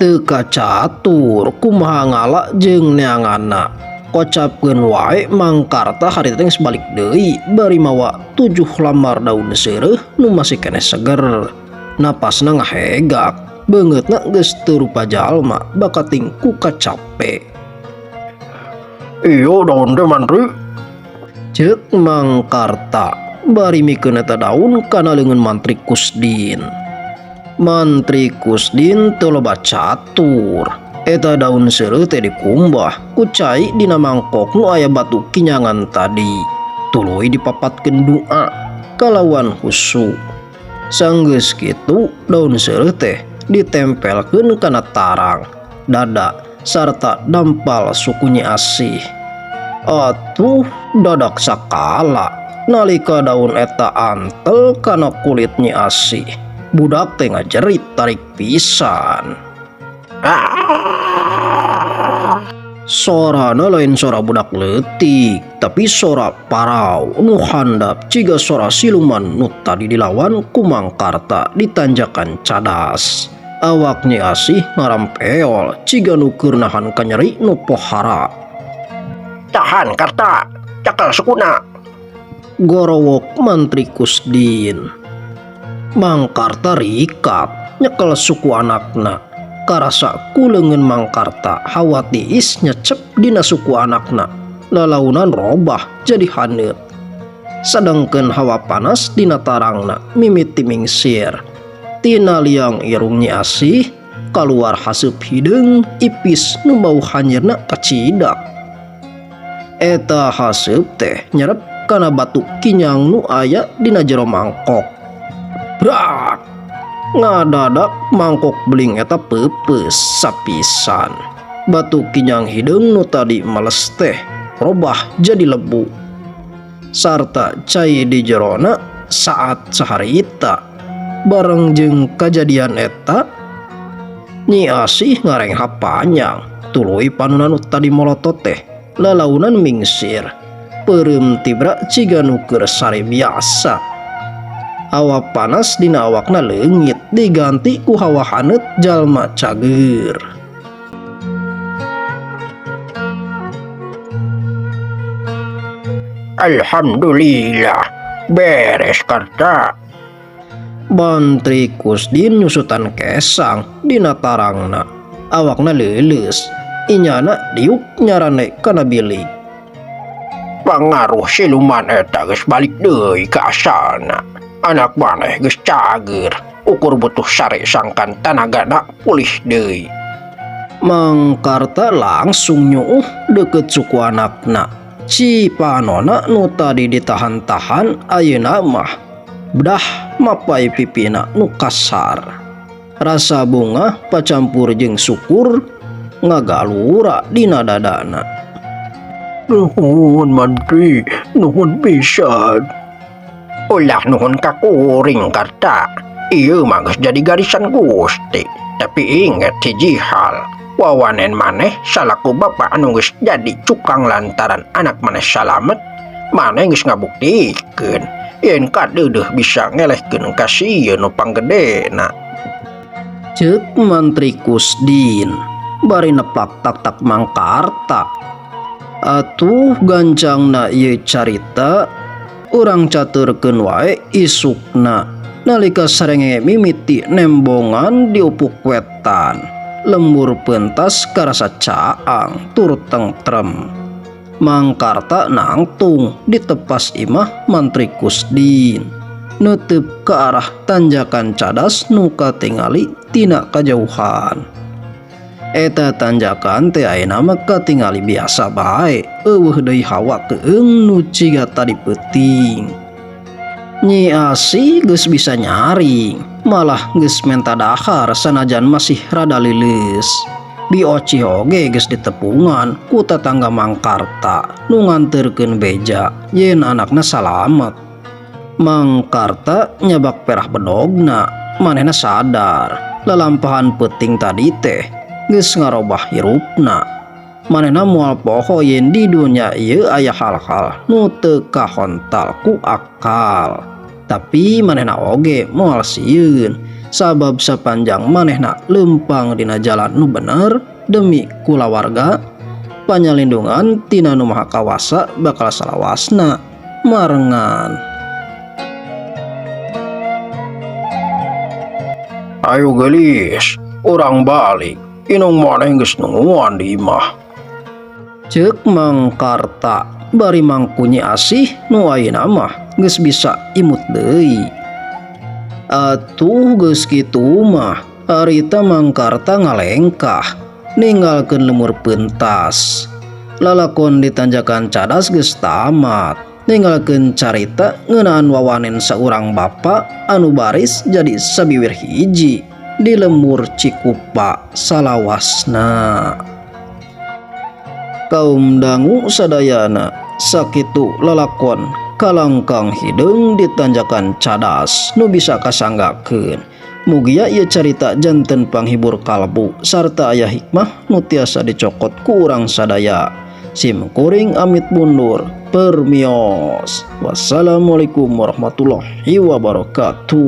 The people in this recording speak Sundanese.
Teu kacatur kumaha ngala jeung neanganna. Kocapkeun wae Mangkarta harita teh geus balik deui bari mawa 7 lambar daun seureuh nu masih keneh seger. Napasna ngahegak, beungeutna geus teu rupa jalma bakating ku kacape. Ieu daun teh mantri. Ceuk Mangkarta bari mikeun eta daun kana leungeun Mantri Kusdin. Mantri Kusdin teu loba catur. Eta daun seureuh teh dikumbah ku cai dina mangkok nu aya batu kinyangan tadi. Tuluy dipapatkeun doa kalawan husu. Sanggeus kitu daun seureuh teh ditempelkeun kana tarang, dada sarta dampal suku Nyi Asih. Atuh dadak sakala nalika daun eta antel kana kulit Nyi Asih. Budak teh ngajerit tarik pisan. Sorana lain sora budak leutik, tapi sora parau nu handap ciga sora siluman nu tadi dilawan ku Mangkarta di tanjakan Cadas. Awak Nyi Asih ngarampeol ciga nu keur nahan kanyeri nu pohara. Tahan Karta, cekel sukuna. Gorowok Mantri Kusdin. Mangkarta rikat nyekel suku anakna. Karasa ku leungeun Mangkarta hawa tiis nyecep dina suku anakna. Lalaunan robah jadi haneut. Sadengkeun hawa panas dina tarangna mimiti mingsir. Tina liang irung Nyi Asih kaluar haseup hideung ipis nu bau hanyirna kacidak. Eta haseup teh nyerep kana batu kinyang nu aya dina jero mangkok. Brak! Ngadadak mangkok beling eta peupeus sapisan. Batu kinyang hideung nu tadi males teh robah jadi lebu. Sarta cai di jerona saat saharita. Bareng jeung kajadian eta, Nyi Asih ngarenghap panjang, tuluy panuna nu tadi molotot teh lalaunan mingsir. Peureum tibra ciga nu keur sare biasa. Hawa panas dina awakna leungit diganti ku hawa haneut jalma cageur. Alhamdulillah, beres Karta. Mantri Kusdin nyusutan kesang dina tarangna. Awakna leuleus, inyana diuk nyarane kana bilik. Pangaruh siluman eta geus balik deui ka asalna. Anak maneh geus cager, ukur butuh sare sangkan tanagana pulih deui. Mangkarta langsung nyuuh deket suku anakna. Cipanona nu tadi ditahan-tahan ayeuna mah bedah mapai pipina nu kasar. Rasa bunga pacampur jeung syukur ngagalura dina dadana. Nuhun mantri, nuhun pisan. Ulah nuhun ka kuring Karta. Ieu mah geus jadi garisan Gusti. Tapi inget hiji hal, wawanen maneh salaku bapa anu geus jadi cukang lantaran anak maneh salamet, maneh geus ngabuktikeun yen kadeudeuh bisa ngelehkeun ka sieun nu panggedena. Ceuk Mantri Kusdin bari neplak tak-tak Mangkarta. Atuh gancangna ieu carita urang caturkeun wae isukna nalika sarenge mimiti nembongan di upuk wetan. Lembur pentas karasa caang tur tentrem. Mangkarta nangtung ditepas imah Mantri Kusdin. Netep ke arah tanjakan Cadas nu katingali tina kajauhan. Eta tanjakan teh ayeuna mah katingali biasa bae, eueuh deui hawa keung nu ciga tadi peuting. Nyi Asih geus bisa nyaring, malah geus menta dahar sanajan masih rada leuleus. Bi Ocih oge geus ditepungan ku tatangga Mangkarta nu nganterkeun beja yen anakna salamet. Mangkarta nyabak perah bedogna, manehna sadar lalampahan peuting tadi teh geus ngarobah hirupna. Manehna moal poho yen di dunya ieu aya hal-hal nu teu kahontal ku akal. Tapi manehna oge moal sieun Sabab sapanjang manehna lempang dina jalan nu bener demi kulawarga, panyalindungan tina Nu Maha Kawasa bakal salawasna marengan. Ayo gelis, urang balik. Inung maneh geus nungguan di imah. Cek Mang Karta bari mangku Nyi Asih nu ayeuna mah geus bisa imut deui. Atuh geus kitu mah harita Mang Karta ngalengkah ninggalkeun Lembur Pentas. Lalakon di Tanjakan Cadas geus tamat, ninggalkeun carita ngeunaan wawanen saurang bapa anu baris jadi sabiwir hiji di lembur Cikupa salawasna. Kaum dangu sadayana, sakitu lalakon Kalangkang Hideung di Tanjakan Cadas nu bisa kasanggakeun. Mugia ieu carita janten panghibur kalbu sarta aya hikmah nu tiasa dicokot ku urang sadaya. Sim kuring amit mundur, permios. Wassalamualaikum warahmatullahi wabarakatuh.